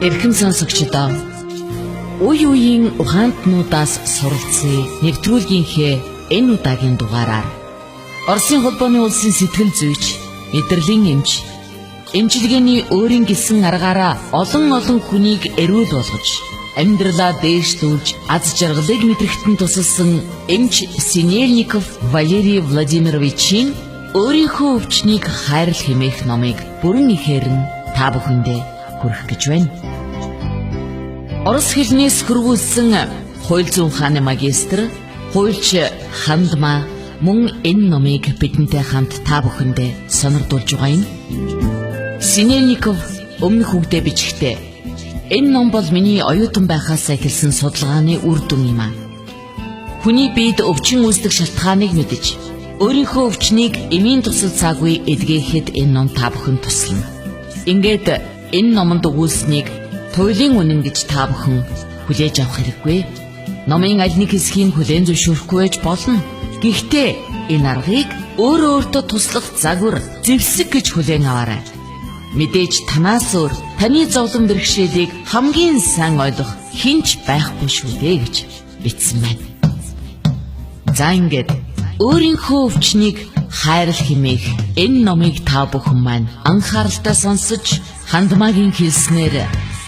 Эрхэм сонсогчдоо, үе үеийн ухаантнуудаас суралцъя нэвтрүүлгийнхээ энэ удаагийн дугаараар Оросын холбооны улсын сэтгэл зүйч, мэдрэлийн эмч, эмчилгээний өөрийн гэсэн аргаараа олон олон хүнийг эрүүл болгож, амьдралаа дээшлүүлж, аз жаргалыг мэдрэхэд нь тусалсан эмч Синельников Валерий Владимировичийн өөрийнхөө өвчнийг хайрл хэмээх номыг бүрэн ихээр нь та бүхэндээ хүргэх гэж байна. Орос хэлнээс хөрвүүлсэн хууль зүйн ухааны магистр, хуульч Хандма мөн энэ номыг бидэнтэй хамт та бүхэндээ сонирдуулж байгаа юм. Синельников өмнөх үгдээ бичгтээ энэ ном бол миний оюутан байхаас эхэлсэн судалгааны үр дүн юм аа. Хүний биед өвчин үүсдэг шалтгааныг мэдэж, өөрийнхөө өвчнийг эмийн тусалцаагүй эдгээхэд энэ ном та бүхэн туслана. Ингээд энэ номонд өгүүлсэнийг туйлын үнэн гэж та бүхэн хүлээж авах хэрэггүй. Номын аль нэг хэсгийг хүлээн зөвшөөрөхгүй байж болно. Гэхдээ энэ аргыг өөрөө өөртөө туслах загвар, зэвсэг гэж хүлээн аваарай. Мэдээж танаас өөр таны зовлон бэрхшээлийг хамгийн сайн ойлгох хэн ч байхгүй шүү дээ гэж бичсэн байна. За ингээд өөрийнхөө өвчнийг хайрл хэмээх энэ номыг та бүхэн маань анхааралтай сонсож, Хандмагийн хэлснээр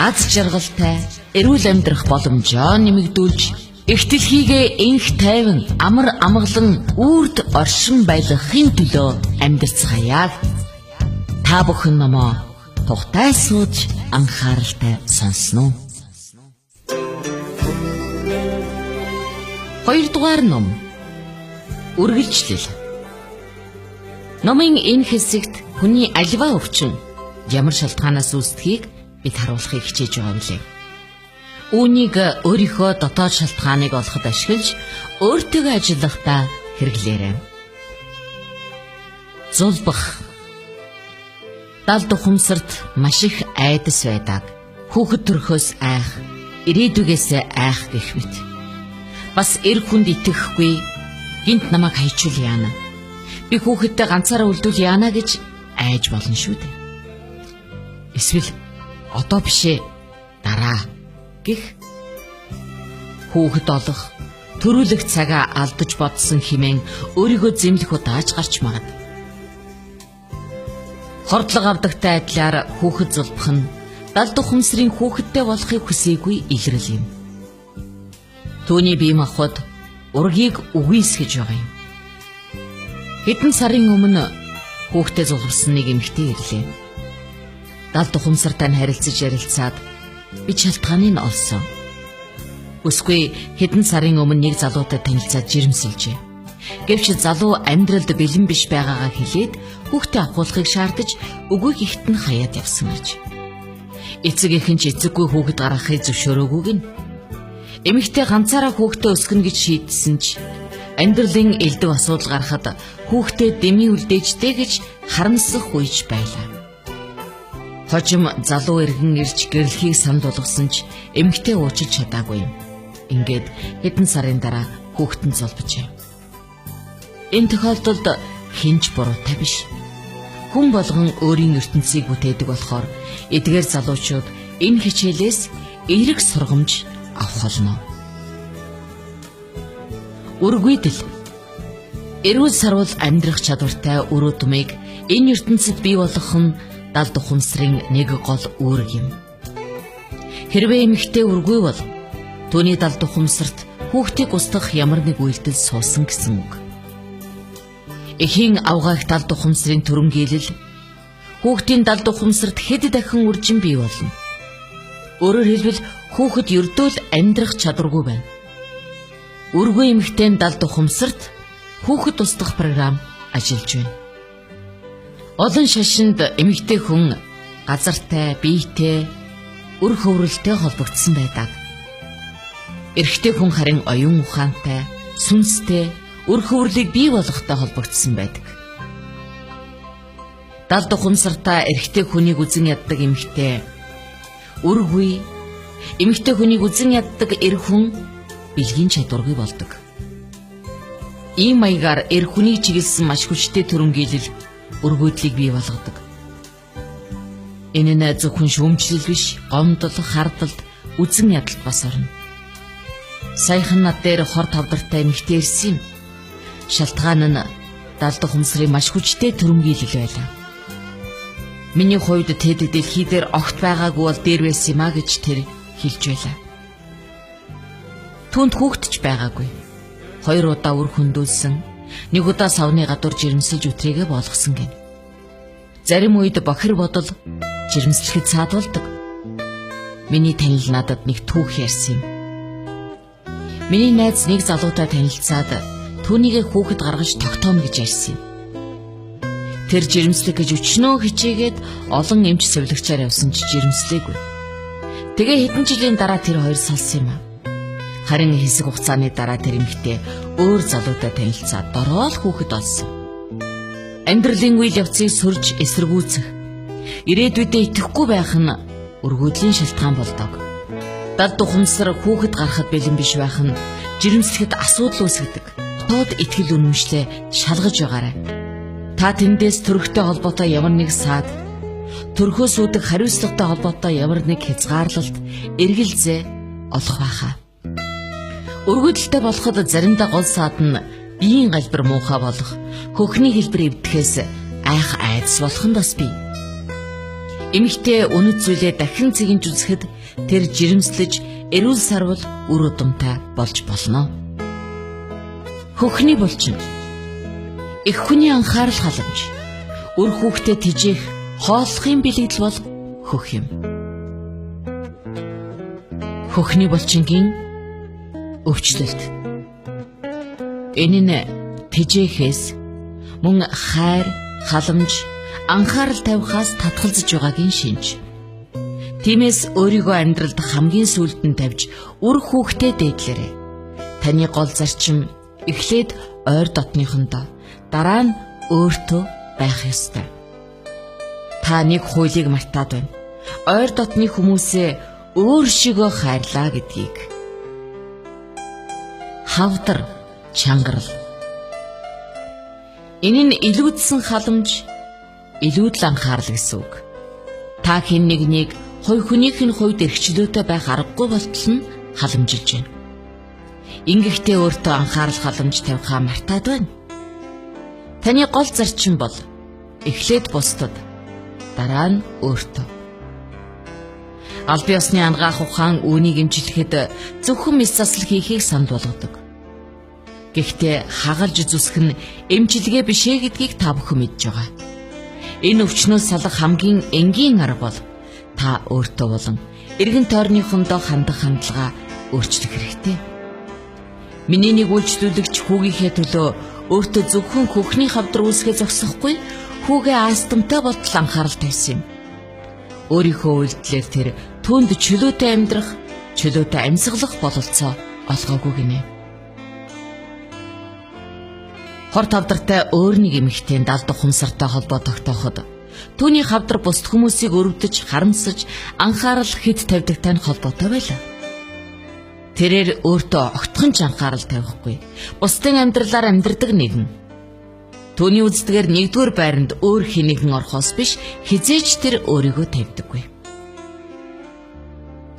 аз жаргалтай эрүүл амьдрах боломжоо нэмэгдүүлж, эх дэлхийгээ энх тайван амар амгалан үрд оршин байлгахын төлөө амьдарцгаая. Та бүхэн номоо тухтай сууж анхааралтай сонсно уу? Хоёрдугаар ном. Үргэлжлэл. Номын энэ хэсэгт хүний аливаа өвчин ямар шалтгаанаас үүсдэгийг бид харуулахыг хичээж байгаа юм лээ. Үүнийг өөрийнхөө дотоод шалтгааныг олоход ашиглаж өөртөө ажиллахдаа хэрэглээрэй. Зулбах. Далд ухамсарт маш их айдас байдаг. Хүүхэд төрхөөс айх, ирээдүгээс айх гэх мэт. Бас эр хүнд итгэхгүй, гинт намайг хайчвал яана. Би хүүхэдтэй ганцаараа үлдвэл яана гэж айж болно шүү дээ. Эсвэл одоо бишээ, дараа гэх хүүхэд олох, төрүүлэх цагаа алдаж бодсон хэмээн өөрийгөө зэмлэх удааж гарч магад. Хордлого авдагтай адилаар хүүхэд зулбах нь далд ухамсарын хүүхэдтэй болохыг хүсээгүй илрэл юм. Түүний бие махбод ургийг үгүйсгэж байгаа юм. Хэдэн сарын өмнө хүүхдээ зулбсан нэг эмэгтэй ирлээ. Далд ухамсартай нь харилцаж ярилцаад би шалтгааныг нь олсон. Бүсгүй хэдэн сарын өмнө нэг залуутай танилцаад жирэмсэлжээ. Гэвч залуу амьдралд бэлэн биш байгаагаа хэлээд хүүхдээ авахулахыг шаардаж үгүй гэхэд нь хаяад явсан гэж. Эцэг эх нь ч эцэггүй хүүхэд гаргахыг зөвшөөрөөгүй гин. Эмэгтэй ганцаараа хүүхдээ өсгөнө гэж шийдсэн ч амьдралын элдэв асуудал гарахад хүүхдээ дэмий үлдээжтэй гэж харамсах үеч байлаа. Хожим залуу эргэн ирж гэрлэхийг санд болгосон ч эмэгтэй уучлж чадаагүй юм. Ингээд хэдэн сарын дараа хүүхэд нь золбожээ. Энэ тохиолдолд хэн ч буруутай биш. Хүн болгон өөрийн ертөнцийг бүтээдэг болохоор эдгээр залуучууд энэ хичээлээс эерэг сургамж авах болно. Үргүйдэл. Эрүүл саруул амьдрах чадвартай үр удмыг энэ ертөнцид бий болгох нь далд ухамсарын нэг гол үүрэг юм. Хэрвээ эмэгтэй үргүй бол түүний далд ухамсарт хүүхдийг устгах ямар нэг үйлдэл суусан гэсэн үг. Эхийн авгаах далд ухамсарын төрөнгийлэл хүүхдийн далд ухамсарт хэд дахин үржин бий болно. Өөрөөр хэлбэл хүүхэд ердөө л амьдрах чадваргүй байна. Үргүй эмэгтэй далд ухамсарт хүүхэд устгах програм ажиллаж байна. Олон шашинд эмэгтэй хүн газартай, биетэй, үр хөврөлтэй холбогдсон байдаг. Эрэгтэй хүн харин оюун ухаантай, сүнстэй, үр хөврлийг бий болгохтой холбогдсон байдаг. Далд ухамсартаа эрэгтэй хүнийг үзен яддаг эмэгтэй үргүй, эмэгтэй хүнийг үзен яддаг эр хүн бэлгийн чадваргүй болдог. Ийм маягаар эр хүнийг чиглэсэн маш хүчтэй төрөнгийлэл өргөөдлийг бий болгодог. Энэ нь зөвхөн шүүмжлэл биш, гомдол, хардалд, үзэн ядалт бас орно. Саяхан над дээр хор тавдартай эмэгтэй ирсэн юм. Шалтгаан нь далд ухамсрын маш хүчтэй төрөмгийлэл байлаа. Миний хувьд тэд дэлхий дээр огт байгаагүй бол дээр байсан юм а гэж тэр хэлж байлаа. Түүнд хүүхэд ч байгаагүй. 2 удаа үр хөндүүлсэн. Нэг удаа савны гадуур жирэмсэлж үтрийгээ болгосон гин. Зарим үед бохир бодол жирэмслэхэд саадуулдаг. Миний танил надад нэг түүх ярьсан юм. Миний найз нэг залуутай танилцаад түүнийгээ хүүхэд гаргаж тогтооно гэж ярьсан юм. Тэр жирэмслэх гэж өчнөө хичээгээд олон эмч сувилагчаар явсан ч жирэмслээгүй. Тэгээ хэдэн жилийн дараа тэр хоёр салсан юм а. Харин хэсэг хугацааны дараа тэр эмэгтэй өөр залуутай танилцаад дороо л хүүхэд олсон. Амьдралын үйл явцыг сөрж эсэргүүцэх, ирээдүйдээ итгэхгүй байх нь өргөдлийн шалтгаан болдог. Далд ухамсар хүүхэд гарахад бэлэн биш байх нь жирэмслэхэд асуудал үүсгэдэг. Тоод итгэл үнэмшлээ шалгаж байгаарай. Та тэндээс төрхтэй холбоотой ямар нэг саад, төрхөөс үүдэх хариуцлагатай холбоотой ямар нэг хязгаарлалт, эргэлзээ олох байхаа. Өргөдөлтэй болоход заримдаа гол саад нь биеийн галбир муухай болох, хөхний хэлбэр эвдэхээс айх айдас болох нь бас бий. Эмэгтэй үнэт зүйлээ дахин цэгэнж үзэхэд тэр жирэмслэж эрүүл сарвал үр удамтай болж болно. Хөхний булчин. Эх хүний анхаарал халамж, үр хүүхдээ тэжээх, хооллохын бэлэгдэл бол хөх юм. Хөхний булчингийн өвчлөлт. Энэ нь тэжээхээс мөн хайр, халамж, анхаарал тавихаас татгалзаж байгаагийн шинж. Тиймээс өөрийгөө амьдралд хамгийн сүүлд нь тавьж үр хүүхдээ дээдлээрэй. Таны гол зарчим эхлээд ойр дотныхондоо, дараа нь өөртөө байх ёстой. Та нэг хуулийг мартаад байна. Ойр дотны хүмүүсээ өөр шигөө хайрлаа гэдгийг. Хавдар чангарал. Энэ нь илүүдсэн халамж, илүүдэл анхаарал гэсэн үг. Та хэн нэгнийг хувь хүнийх нь хувьд эрхчлөөтэй байх аргагүй болтол нь халамжилж байна. Ингэхдээ өөртөө анхаарал халамж тавихаа мартаад байна. Таны гол зарчим бол эхлээд бусдад, дараа нь өөртөө. Аль биесны ангаах ухаан үүнийг эмчлэхэд зөвхөн мэс засал хийхийг санал болгодог. Гэхдээ хагалж зүсэх нь эмчилгээ биш ээ гэдгийг та бүхэн мэдж байгаа. Энэ өвчнөөс салах хамгийн энгийн арга бол та өөртөө болон эргэн тойрныхондоо хандах хандлага өөрчлөх хэрэгтэй. Миний нэг үйлчлүүлэгч хүүгийнхээ төлөө өөртөө зөвхөн хөхний хавдар үүсгээ зогсохгүй хүүгээ астмтай болтол анхаарал тавьсан юм. Өөрийнхөө үйлдэлээр тэр түүнд чөлөөтэй амьдрах, чөлөөтэй амьсгалах бололцоо олгоогүй гинэ. Хор тавдартай өөр нэг эмэгтэй далд ухамсартай холбоо тогтооход түүний хавдар бусд хүмүүсийг өрөвдөж, харамсаж, анхаарал хэд тавьдагтай нь холбоотой байлаа. Тэрээр өөртөө огтхон ч анхаарал тавихгүй. Бусдын амьдралаар амьдардаг нэгэн. Түүний үздгээр нэгдүгээр байранд өөр хэнийхэн орохоос биш хизээч тэр өөрийгөө тавьдаггүй.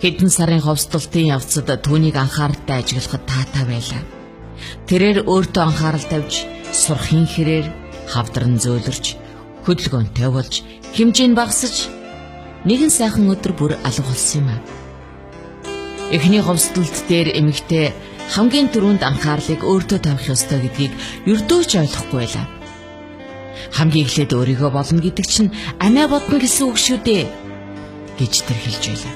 Хэдэн сарын ховсдолтын явцад түүнийг анхааралтай ажиглахад таатай байлаа. Тэрээр өөртөө анхаарал тавьж, сурахын хэрээр хавдран зөөлрч, хөдөлгөөнтэй болж, хэмжээ нь багасж, нэгэн сайхан өдөр бүр алга болсон юм а. Эхний ховсдолт дээр эмэгтэй хамгийн түрүүнд анхаарлыг өөртөө тавих ёстой гэдгийг ердөө ч ойлгохгүй байлаа. Хамгийн эхлээд өөрийгөө болно гэдэг чинь амиа бодно гэсэн үг шүү дээ гэж тэр хэлж байлаа.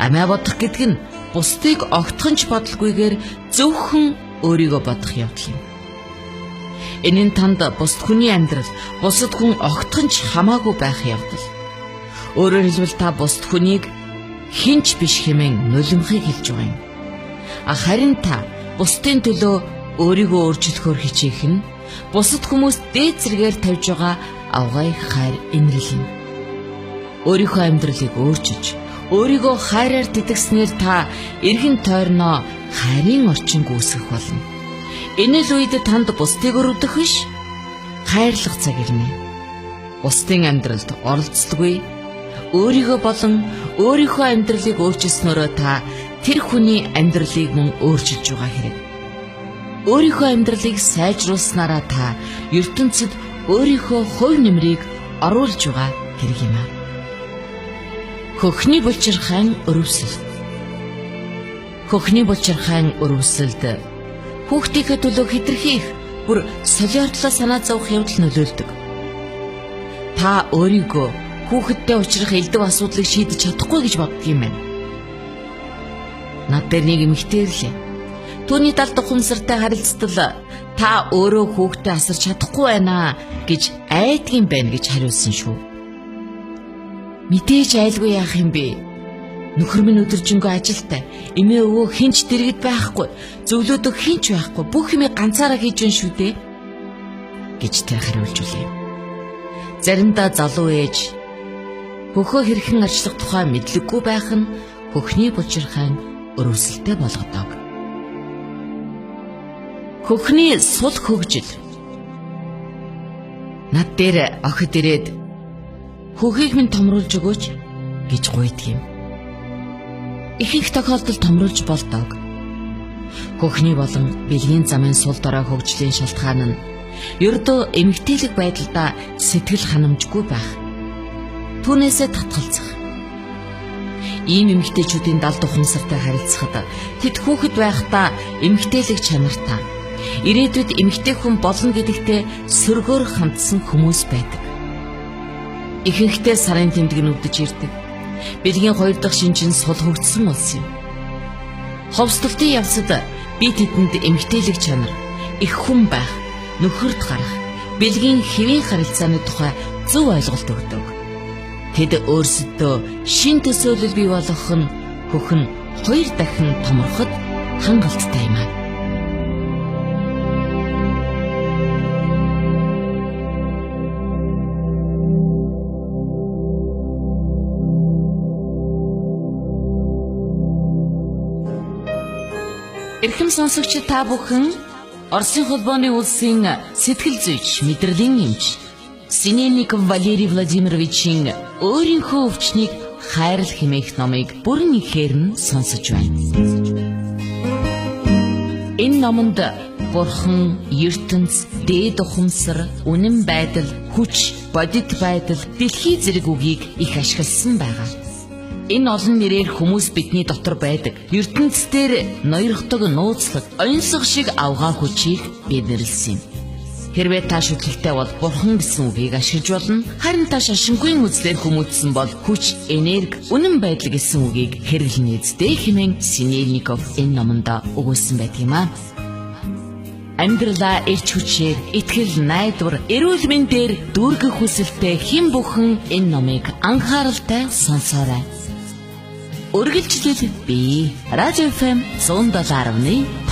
Амиа бодох гэдэг нь бусдыг огтхон ч бодолгүйгээр зөвхөн өөрийгөө бодох явдал юм. Энэ нь танд бусд хүний амьдрал, бусад хүн огтхон ч хамаагүй байх явдал. Өөрөөр хэлбэл та бусд хүнийг хинч биш хэмээн нулимхыг хэлж байгаа юм. Харин та бусдын төлөө өөрийгөө өөрчлөхөөр хичээх нь бусад хүмүүст дээд зэрэгээр тавьж байгаа авгай хайр инрэл юм. Өөрийнхөө амьдралыг өөрчилж, өөрийгөө хайраар тэтгснээр та эргэн тойрноо хайрын орчин гүйсгэх болно. Энэ л үед танд бусдыг өрөвдөх биш, хайрлах цаг ирнэ. Бусдын амьдралд оролцдоггүй. Өөрийгөө болон өөрийнхөө амьдралыг өөрчилснөөрөө та тэр хүний амьдралыг мөн өөрчилж байгаа хэрэг. Өөрийнхөө амьдралыг сайжруулснараа та ертөнцид өөрийнхөө хувь нэмрийг оруулж байгаа хэрэг юм аа. Хөхний булчирхайн өрөвсөл. Хөхний булчирхайн өрөвсөлд хүүхдийнхээ төлөө хэтэрхий их бүр солиордлоо санаа зовох явдал нөлөөлдөг. Та өөрийгөө хүүхэдтэй учрах элдэв асуудлыг шийдэж чадахгүй гэж боддог юм байна. Над дээр нэг эмэгтэй ирлээ. Түүний далд ухамсартай харилцтал та өөрөө хүүхдээ асарч чадахгүй байна гэж айдгийн байна гэж хариулсан шүү. Мэдээж айлгүй яах юм бэ? Нөхөр минь өдөржингөө ажилтай, эмээ өвөө хинч дэргэд байхгүй, зөвлөдөх хинч байхгүй, бүх юмыг ганцаараа хийж байна шүү дээ гэж тэр хариулж үлээ. Заримдаа залуу ээж хөхөө хэрхэн арчлах тухай мэдлэггүй байх нь хөхний булчирхайн өрөвсөлтэй болгодог. Хөхний сул хөгжил. Над дээр охид ирээд хөхийг минь томруулж өгөөч гэж гуйдаг юм. Ихэнх тохиолдолд томруулж болдог. Хөхний болон бэлгийн замын сул дорой хөгжлийн шалтгаан нь ердөө эмэгтэйлэг байдлаа сэтгэл ханамжгүй байх. Түүнээсээ татгалзах. Ийм эмэгтэйчүүдийн далд ухамсартай харилцахад тэд хүүхэд байхдаа эмэгтэйлэг чанартай, ирээдүйд эмэгтэй хүн болно гэдэгтээ сөргөөр хандсан хүмүүс байдаг. Ихэнхдээ сарын тэмдэг нүгдэж ирдэг. Бэлгийн хоёр дахь шинж нь сул хөгжсөн болсон юм. Ховслолтын явцад би тэдэнд эмэгтэйлэг чанар, их хүн байх, нөхөрт гарах, бэлгийн хэвийн харилцааны тухай зөв ойлголт өгдөг. Тэд өөрсдөө шин төсөөлөл бий болгох нь хөх нь хоёр дахин томорход хангалттай юм аа. Эрхэм сонсогч та бүхэн Оросын холбооны улсын сэтгэл зүйч, мэдрэлийн эмч Синельников Валерий Владимировичийн өөрийнхөө өвчнийг хайрл хэмээх номыг бүрэн ихээр нь сонсож байна. Энэ номонд бурхан, ертөнц, дээд ухамсар, үнэн байдал, хүч, бодит байдал, дэлхий зэрэг үгийг их ашигласан байгаа. Энэ олон нэрээр хүмүүс бидний дотор байдаг ертөнц дээр ноёрхдог нууцлаг, оньсго шиг авгаа хүчийг бид нэрлсэн юм. Хэрвээ та шүтлэгтэй бол бурхан гэсэн үгийг ашиглаж болно. Харин та шашингүй үзлээр хүмүүжсэн бол хүч, энерги, үнэн байдал гэсэн үгийг хэрэглэнэ үсттэй хэмээн Синельников энэ номонд өгүүлсэн байдаг юм аа. Амьдралаа эрч хүчээр, итгэл, найдвар, эрүүл мэндээр дүүргэх хүсэлтэй хэн бүхэн энэ номыг анхааралтай сонсоорой. Үргэлжлэл би Радио FM 107.5.